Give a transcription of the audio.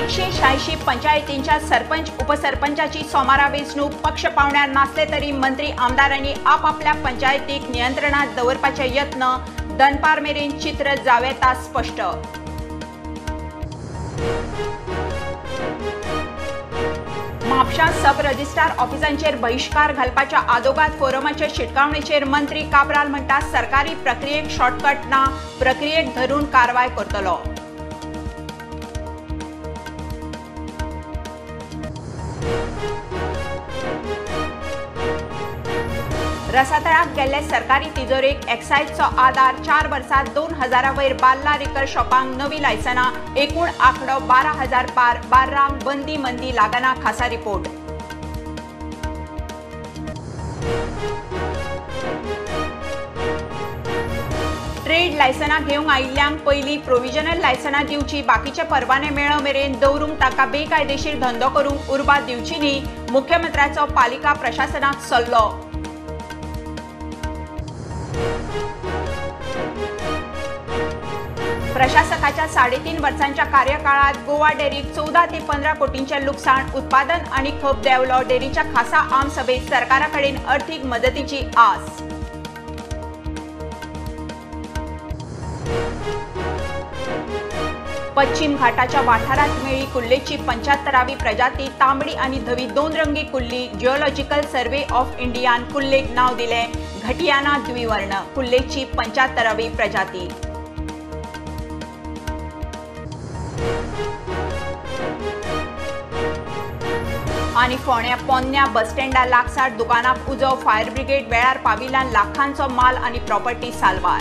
186 पंचायतींच्या सरपंच उपसरपंचाची सोमारा वेंचणूक. पक्ष पावण्यार नासले तरी मंत्री आमदारांनी आपापल्या पंचायतीक नियंत्रणात दवरपाचे यत्न. दनपार मेरेन चित्र जावं येता स्पश्ट. म्हापशा सब रजिस्ट्रार ऑफिसांचेर बहिश्कार घालपाच्या आदोगाद फोरमाचे शिटकावणेचेर मंत्री काब्राल म्हणटा सरकारी प्रक्रियेक शॉर्टकट ना, प्रक्रियेक धरून कारवाय करतलो. रसातळाक गेल्ले सरकारी तिजोरेक एक्सायजचो आदार. 4 वर्सात 2000 वयर बार्ला रिकर शॉपांक नवी लायसनां. एकूण आंकडो 12,000 पार. बार्रांक बंदी मंदी लागना. खासा रिपोर्ट. ट्रेड लायसनां घेवंक आयिल्ल्यांक पयलीं प्रोविजनल लायसनां दिवची, बाकीचे परवाने मेळो मेरेन दवरूंक ताका बेकायदेशीर धंदो करूंक उर्बा दिवची न्ही. मुख्यमंत्र्याचो पालिका प्रशासनाक सल्लो. प्रशासकाच्या 3.5 वर्सांच्या कार्यकाळात गोवा डेअरीक 14 ते 15 कोटींचे लुकसाण. उत्पादन आनी खप देंवलो. डेअरीच्या खासा आमसभेत सरकारा कडेन अर्थीक मदतीची आस. पश्चिम घाटाच्या वाठारात मेळ्ळी कुल्लेची 75वी प्रजाती. तांबडी आनी धवी 2 रंगी कुल्ली. जिओलॉजिकल सर्वे ऑफ इंडियान कुल्लेक नांव दिलें घटियाना द्विवर्ण. कुल्लेची 75वी प्रजाती. आनी फोंड्या पोन्न्या बस स्टँडा लागसार दुकानाक उजो. फायर ब्रिगेड वेळार पाविल्ल्यान लाखांचो माल आनी प्रॉपर्टी साल्वार.